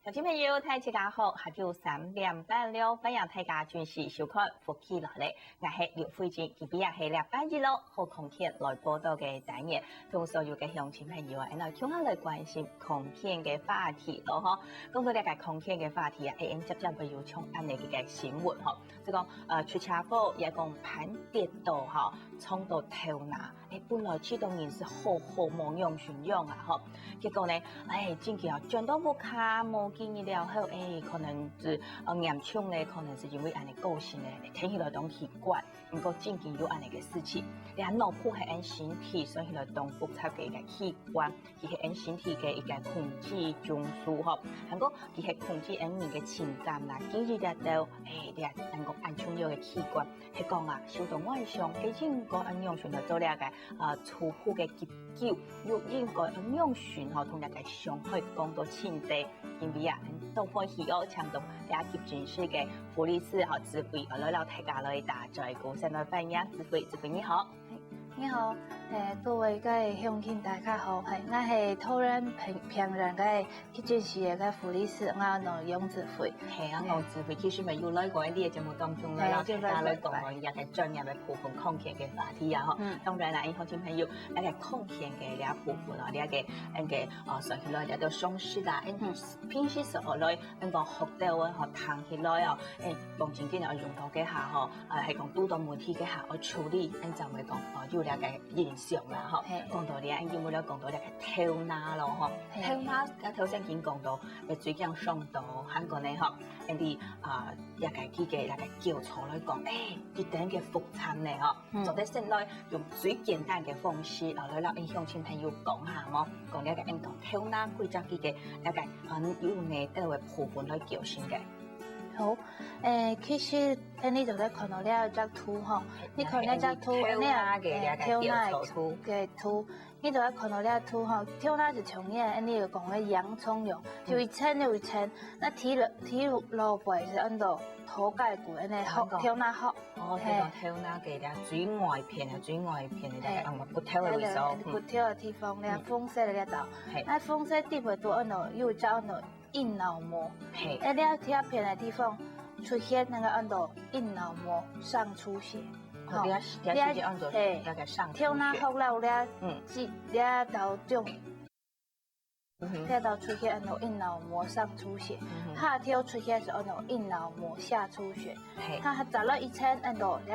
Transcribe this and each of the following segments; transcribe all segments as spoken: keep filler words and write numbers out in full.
觀眾朋友，大家好，下晝三點半了，歡迎大家準時收看《福氣來了》，𠊎係劉慧珍，今晡日係禮拜一咯，好康健來報到个單元，同所有个鄉親朋友啊，來共下來關心康健个話題咯吼。講到這个康健个話題啊，會接接會有像恁呢个新聞吼，就講呃出車禍，也講盤跌倒吼，撞到頭那。 誒，本來試著人係好好無樣形樣啊吼，結果呢，誒，正經啊，轉到屋下無幾日了後，誒，可能係呃嚴重咧，可能係因為恁呢過身咧，聽起來當奇怪。毋過正經有恁呢个事情，這腦部係𫣆身體算起來當複雜个一个器官，佢係𫣆身體个一个控制中樞吼，還過佢係控制𫣆人个情感啦、記憶這兜，誒，這恁講恁重要个器官。 係講啊，受到外傷，該應該仰般來做這个呃初步个急救，又應該仰般吼同這个傷害降到盡低。今晡日啊，當歡喜哦，請到這急診室个護理師吼，志輝，來摎大家來打嘴鼓，先來歡迎志輝，志輝你好。你好，誒，各位个鄉親大家好，係，𠊎係桃園平平原个 急診室个護理師，𠊎安到楊志輝。係啊，楊志輝，其實乜有來過你个節目當中啦，嘿，摎大家來講講這个專業个部分，康健个話題啊吼。嗯。當然啦，鄉親朋友，這个康健个這部分啊，這个恁个呃算起來這兜常識啦，嗯，平時所來恁講學到个吼，聽起來哦，誒，講正經个用到个下吼，呃，係講堵到問題个下，愛處理，恁正會講哦，有這个 影響啦吼。嘿。講到這，因為了講到這个頭那咯吼，嘿。頭那，𠊎頭先已經講到，誒，最近傷到，還過呢吼，恁呢啊，這个佢个這个檢查來講，誒，一點个複雜呢吼，嗯。做得先來用最簡單个方式，啊，來摎鄉親朋友講下無，講這个恁講頭那幾隻佢个這个，嗯，有哪兜个部分來叫先个。好，誒，其實 恁呢就係看到這隻圖吼，你看這隻圖，恁呢，頭那个這个，誒，頭那个，檢查圖。个圖，你就係看到這圖吼，頭那就像你恁呢講个洋蔥樣，有一層有一層，那底落底落背係安到頭蓋骨，恁呢殼，頭那殼。哦，嘿。頭那个這最外片啊，最外片个這个，嘿。嗯，骨頭个位置。對，對，對，骨頭个地方，這紅色个這兜。嘿。那紅色底背肚安到，又叫安到 硬腦膜。嘿。誒，這這片个地方出血，該个安到硬腦膜上出血。哦，吼，這這這安到，嘿，該个上出血。頭那殼了，這，嗯。這這兜中，嗯哼。這兜出血安到硬腦膜上出血，嗯哼。下頭出血係安到硬腦膜下出血，嘿。它再落一層安到這，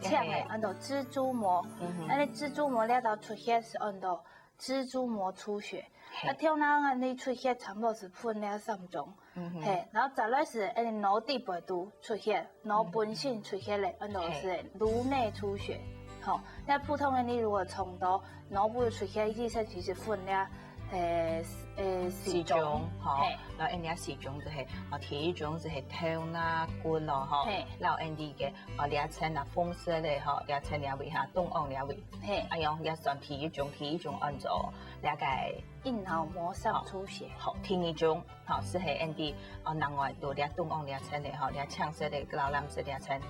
嘿，嘿。安到蜘蛛膜，嗯哼。恁呢蜘蛛膜這兜出血係安到 蜘蛛膜出血。嘿。啊，頭那恁呢出血差毋多係分了三種。嗯哼。嘿，然後再來係，誒，腦底背肚出血，腦本身出血咧，嗯哼。安到係顱內出血。嘿。吼，該普通个你如果撞到腦部出血，醫生其實分了，誒，誒，四種。四種，吼。嘿。然後恁呢四種就係，啊，第一種就係頭那骨咯，吼。嘿。然後恁呢个 哦，這層啊，紅色个吼，這層這位哈，中央這位。嘿。哎喲，這算第一種，第一種安到這个硬腦膜上出血。好，第二種，吼，係恁呢，哦，另外就這中央這層个吼，這青色个摎藍色這層。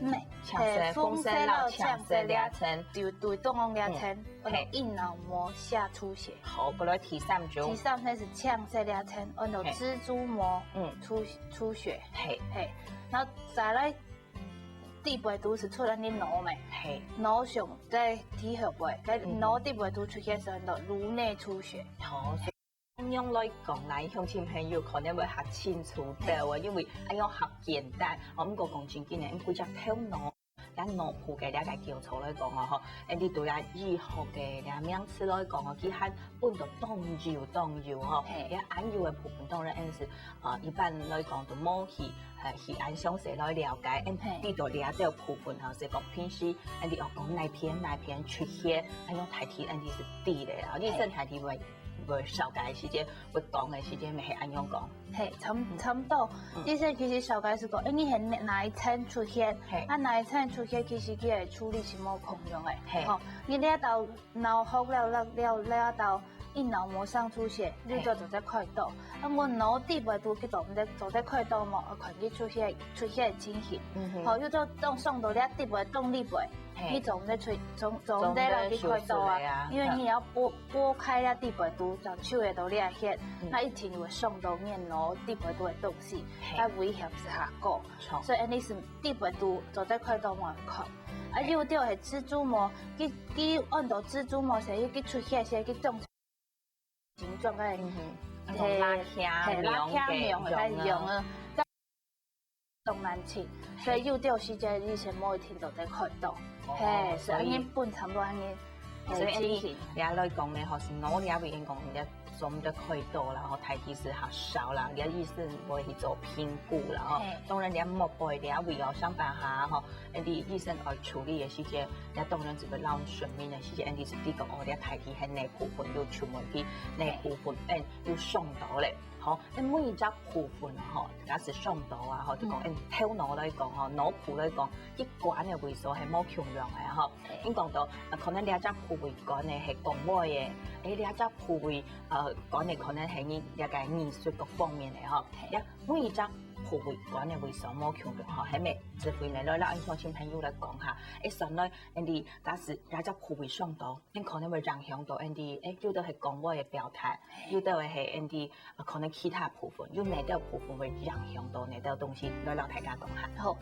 嗯，青色，誒，紅色摎青色這層。紅色摎青色這，就對中央這層，嗯，安到硬腦膜下出血。嘿。好，過來第三種。第三層係青色這層，安到，嘿，蜘蛛膜，嗯，出，出血。嘿。嘿，然後再來 底背肚係出恁呢腦咩？嘿。腦上在底後背，該，嗯哼，腦底背肚出血係安到顱內出血。好，所以恁樣來講啦，鄉親朋友可能會較清楚兜啊，嘿，因為恁樣較簡單。哦，毋過講正經个，因為這頭腦，咱腦部个這个檢查來講哦，吼，誒，你對啊醫學个這名詞來講哦，其實分到當幼當幼吼，嘿，這恁幼个部分當然係，啊，一般來講都無去 誒，去恁詳細來了解，嗯，嘿，知道這兜部分吼，係講平時，恁呢哦，講哪片哪片出血，恁樣大體恁呢係知咧，吼，醫生大體會，會紹介个時節，會講个時節，乜係恁樣講。嘿，差，差毋多。嗯。醫生其實紹介係講，誒，你係哪一層出血，嘿，啊，哪一層出血，其實佢个處理係無共樣个。嘿。吼，你這兜腦殼了，了，了，了，這兜一腦膜上出血，又做做得開刀。啊，𠊎腦底背肚去做毋得，做得開刀無？啊，看佢出血，出血情形。嗯哼。好，又做當傷到這底背、當裡背，嘿。你做毋得出，做，做毋得來去開刀啊，做毋得手術了啊。因為你要剝，剝開這底背肚，正抽得到這血，嗯。那一定會傷到你腦底背肚个東西，嘿。啊，危險係較高。著。所以恁呢係底背肚做得開刀無看。啊，嘿。有兜係蜘蛛膜，佢，佢按到蜘蛛膜，所以佢出血，所以佢當 症狀个，嗯哼，嘿，那種拉疼、嘿，拉疼、癢个、癢个、癢啊。癢啊，當難清，嘿。所以有兜時節醫生無一定做得開刀。哦，嘿，所以所以恁呢分差不多恁呢，嘿，所以恁呢情形。這來講呢，吼，係腦這位應該人家做毋得開刀啦，吼，大體係較少啦，這醫生會去做評估啦，吼。嘿。當然，這膜背這位哦，上班下，吼，恁呢醫生愛處理个時節，這當然就會讓你順命个時節，恁呢就知講，哦，這大體係哪部分有出問題，哪部分，嗯，有傷到咧。好，恁每一隻部分吼，假使傷到啊，吼，就講，嗯。嗯，頭腦來講吼，腦部來講，佢管个位所係無共樣个吼。嘿。你講到，呃，可能這隻部位管个係講話个，誒，這隻部位，呃，管个可能係你這個藝術各方面个吼。嘿。這每一隻部位管个位所無共樣吼，係咪？指揮呢，來，來，𠊎同親朋友來講下。誒，上來，恁呢，假使這隻部位傷到， 恁可能會影響到恁呢，誒，有兜係講話个表達，嘿。有兜係恁呢，呃，可能其他部分，有哪兜部分會影響到哪兜東西，來摎大家講下。好。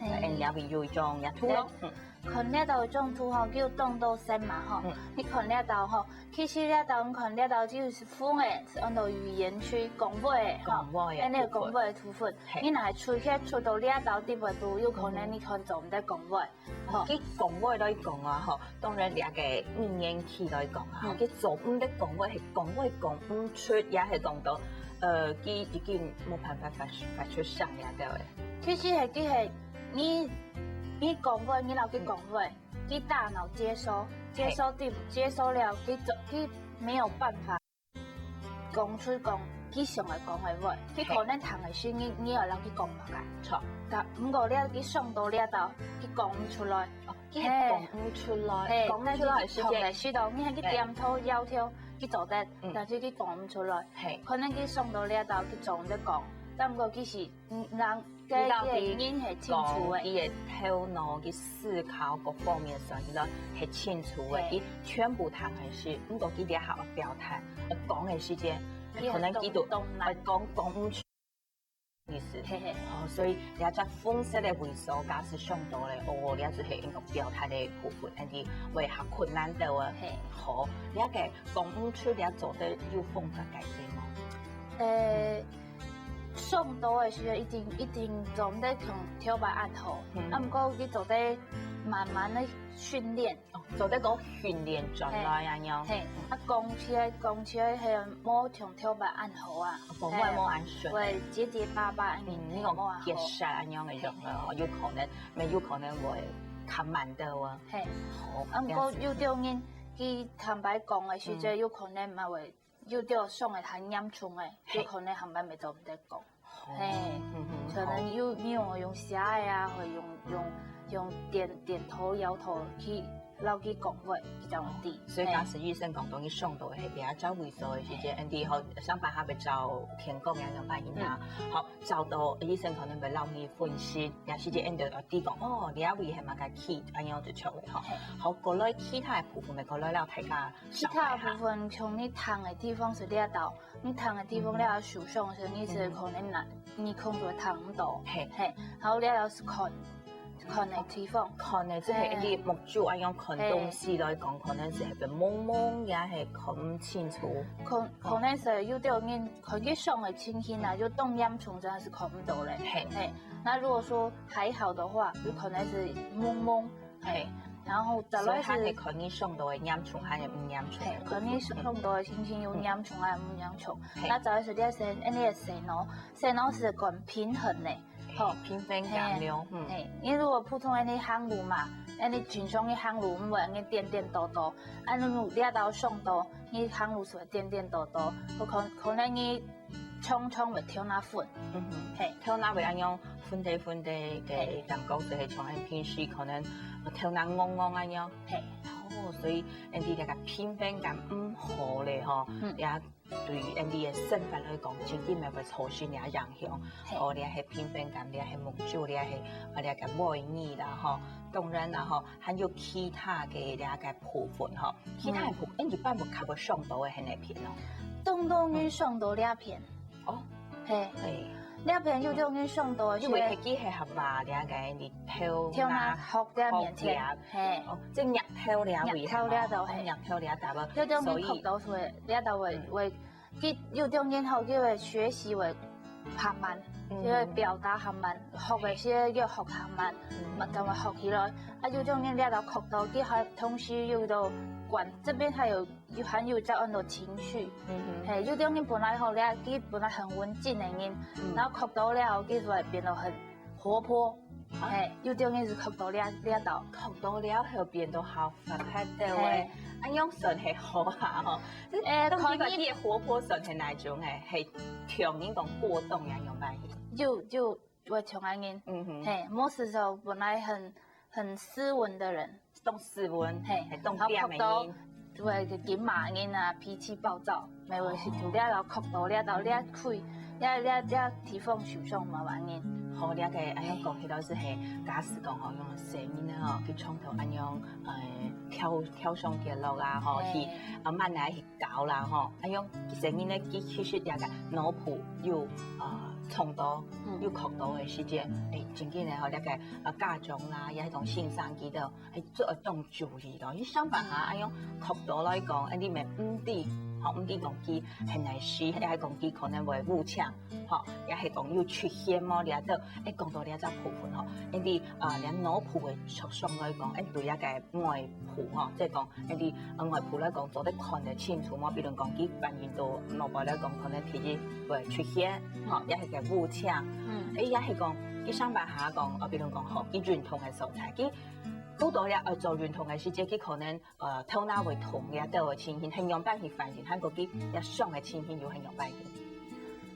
來，誒。恁呢會有一種也圖咯。嗯。看這兜一種圖吼，叫動動聲嘛吼。嗯。你看這兜吼，其實這兜你看這兜就係分个，係按照語言去講話个吼。講話个部分。恁呢講話个部分，嘿。你若係出血出到這兜底背肚，有可能你看做毋得講話。 吼。佢講話來講啊，吼，當然這個語言區來講啊，嗯。佢做毋得講話，係講話講毋出，也係講到，呃，佢已經無辦法發，發出聲了，對不對？其實係，佢係，你，你講話，你摎佢講話，嗯。佢大腦接收，接收對，嘿。接收了，佢做，佢沒有辦法 講出講佢想愛講个話，佢可能聽个時，你，你愛摎佢講麼个？著。但毋過了，佢傷到這兜，佢講毋出來。哦，佢係講毋出來，嘿，講毋出來个時節。但是佢痛个時候，你喊佢點頭、嘿。搖頭，佢做得，嗯。但是佢講毋出來。嘿。可能佢傷到這兜，佢做毋得講，但毋過佢係 嗯，人，佢到底該個人係清楚个。講佢个頭腦，佢思考各方面上，佢都係清楚个，嘿。佢全部聽个係，毋過佢這下愛表達，愛講个時節，佢可能佢都，動，動腦。愛講，講毋出意思。嘿嘿。哦，所以這隻紅色个位所，假使傷到咧，哦，這就係應該表達个部分，恁呢會較困難兜啊。嘿。好，這個講毋出，這做得有方法改善無？呃， 傷到个時候一定，一定做毋得像頭擺恁好。嗯。啊，毋過佢做得慢慢个訓練。哦，做得講訓練轉來恁樣。嘿，啊，講起來，講起來，係無像頭擺恁好啊。講話無恁順。嘿，會結結巴巴，嗯，你講結舌恁樣个樣了，嘿。有可能，乜有可能會較慢兜啊。嘿。好，啊，毋過有兜人，佢坦白講个時節，嗯。有可能嘛會 有兜傷个還嚴重个，嘿。有可能下擺乜做毋得講。哦。嘿，嗯哼，可能有，好。你用，用寫个啊，或用，用，用點，點頭搖頭去摎佢講話，比較穩定。哦，所以當時醫生講，嘿。當你傷到个係比較較危險个時間，嘿。恁呢好，上班下會照天光樣樣反應啊。嗯。好，照到醫生可能會摎你分析，然後時間恁呢就知講，哦，你這位係麼个氣，恁樣就著了吼。嘿。好，過來其他个部分，過來摎大家 其他部分，像你聽个地方係這兜，你聽个地方這兜受傷，所以你係可能哪，你可能會聽毋到。嘿。嘿，然後這兜係看，看个地方。看个，這係你目珠愛用看東西來講，嘿。可能係會濛濛，也係看毋清楚。可，可能係有兜人看佢傷个情形啊，就當嚴重，真的是看毋到咧。嘿。嘿，那如果說還好的話，有可能是濛濛， 嘿，然後再來係，所以還係看你傷到个嚴重還係毋嚴重个部分。嘿，看你傷到个情形有嚴重還係毋嚴重。嘿。那再來係你个身，你个身哦，身哦係管平衡个，嘿，吼。平衡感了，嘿，嗯。嘿，你如果普通个你行路嘛，你正常个行路，毋會恁呢顛顛倒倒，啊，你這兜傷到，你行路係會顛顛倒倒，可，可能你 常常會頭那昏。嗯哼，嘿。頭那會恁樣昏低昏低个，嘿。感覺就係像平時可能頭那戇戇恁樣。嘿。哦，所以，恁樣這个平衡感毋好咧吼，嗯。也對恁樣个生活來講，真正會造成這影響。嘿。哦，這係平衡感，這係目珠，這係，啊，這个位置啦吼。當然啦吼，還有其他个這个部分吼，其他个部分，嗯。誒，一般會較會傷到个係哪片哦？當多人傷到這片。 哦，嘿，嘿。這片有種人傷到，因為佢係合嘛，這个你頭頭那殼个面前，殼這，嘿。哦，這額頭這位，額頭這度，嘿。哦，額頭這搭，有種人殼到出來，所以，這度會，嗯。會，佢有種人吼，佢會學習會較慢，嗯。就會表達較慢，學个時候又學較慢，嗯。慢，慢慢學起來。啊，有種人這度殼到，佢還同時又到管，這邊還有 又還有在恁多情緒。嗯哼。嘿，有種人本來吼，這，佢本來很文靜个人，嗯。然後殼到了後，佢就會變到很活潑。啊？嘿，有種人係殼到這，這度。殼到了後變到好活潑个喂。嘿。恁樣算係好啊吼。誒，當然，可能佢个活潑算係哪種誒？係像人講過動樣樣般？有，有，有像恁樣。嗯哼。嘿，無事就本來很，很斯文的人， 當斯文，嘿，係當恬个人。然後殼到，對，就緊罵人啊，脾氣暴躁，無事就這落殼到這到這開，這，這，這地方受傷嘛，恁樣。好，這个，哎呀，講起來係，假使講吼，用細人仔吼，佢從頭恁樣，呃，跳，跳上跌落啦，吼，嘿。去，啊，慢慢去搞啦，吼，哎喲，細人仔佢其實這个腦部有，呃，撞到，嗯。有殼到个時間，哎，真緊个吼，這个，呃，家長啦，也係講先生佢兜， 係做得當注意咯。你想辦法，哎喲，殼到來講，哎，你乜毋知，吼，毋知講佢係哪時，也係講佢可能會烏青，吼，也係講有出血無，這兜，哎，講到這隻部分吼，哎，你，啊，連腦部个受傷來講，哎，對這个外部吼，即係講，哎，你，啊，外部來講，做得看得清楚無？比如講，佢反映到腦部來講，可能第一會出血，吼，也係个烏青，嗯。哎，也係講，佢想辦法講，啊，比如講，吼，佢運動个所在，佢 堵到這愛做運動个時節，佢可能，呃，頭那會痛，這兜个情形，係仰般去反應，還過佢這傷个情形又係仰般去？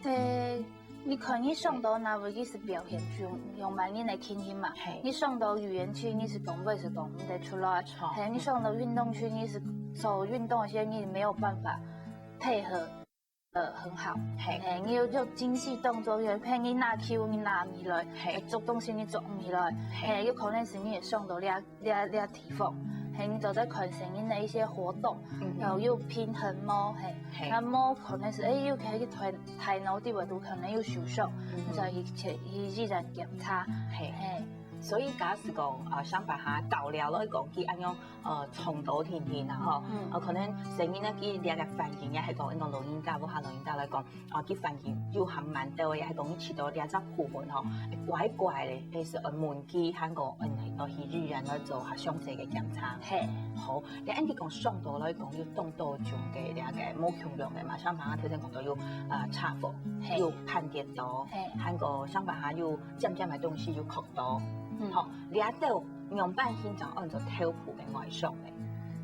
誒，你看你傷到哪位，佢係表現出仰般人个情形嘛。嘿。你傷到語言區，你係講話係講毋得出來。著。嘿，你傷到運動區，你係做運動个時節，你沒有辦法配合 呃，很好。嘿。嘿，你有做精細動作，有譬如你拿球，你拿毋起來，嘿。捉東西你捉毋起來，嘿。嘿，有可能係你會傷到這，這，這地方。嘿，你就在看細人个一些活動，嗯哼。然後有平衡無？嘿，嘿。那無可能係，誒，又可以抬，抬腦底位都可能有受傷，嗯哼。你就去，去醫院檢查。嘿。嘿。所以假使講，呃，想辦法搞了來講，佢恁樣 呃，衝突定定啦吼。嗯。呃，可能細人仔佢這个反應，也係講，應該老人家，屋下老人家來講，啊，佢反應又還蠻多个，也係講佢試到這隻部分吼，怪怪个，係愛問佢，還過，嗯，愛去醫院來做下詳細个檢查。嘿。好，你恁樣講傷到來講，有當多種个這个無共樣个嘛，像剛剛頭先講到有，呃，車禍，嘿。有絆跌倒，嘿。還過想辦法有尖尖个東西有磕到，嗯。吼，這兜 仰般形狀安到頭部个外傷咧？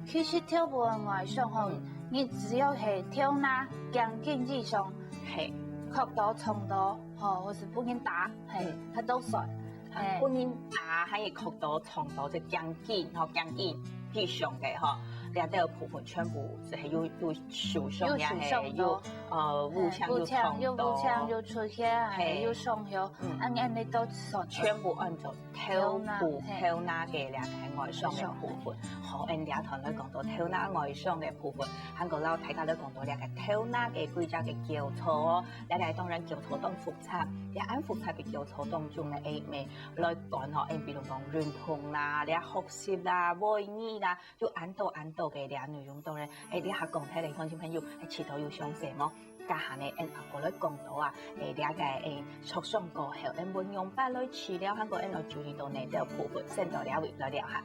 其實頭部个外傷吼，嗯。你只要係頭那、頸根以上，嘿。磕到、撞到，吼，或是分人打，嘿，嗯。佢都算。啊，嘿。分人打，還係磕到、撞到，這頸根，吼，頸根以上个，吼，這兜部分全部係有，有受傷，有受傷到。也係有，呃，烏青，有撞到。嘿，烏青，有烏青，有出血，嘿。有傷口，嗯。恁樣你都算。全部安到 頭部、頭那，嘿。頭那个這个外傷个部分。好，恁樣頭來講到頭那外傷个部分，還過摎大家來講到這个頭那个幾隻个構造哦。這个當然構造當複雜，這恁複雜个構造當中呢，誒，乜來講吼，誒，比如講運動啦，這學習啦，會議啦，有恁多恁多个這內容，當然，誒，這下講起來，鄉親朋友，誒，試著有詳細無？ 這下呢，𫣆後過來講到啊，誒，這个，誒，受傷過後，𫣆會仰般來治療，還過𫣆愛注意到哪兜部分，先到這位來尞下。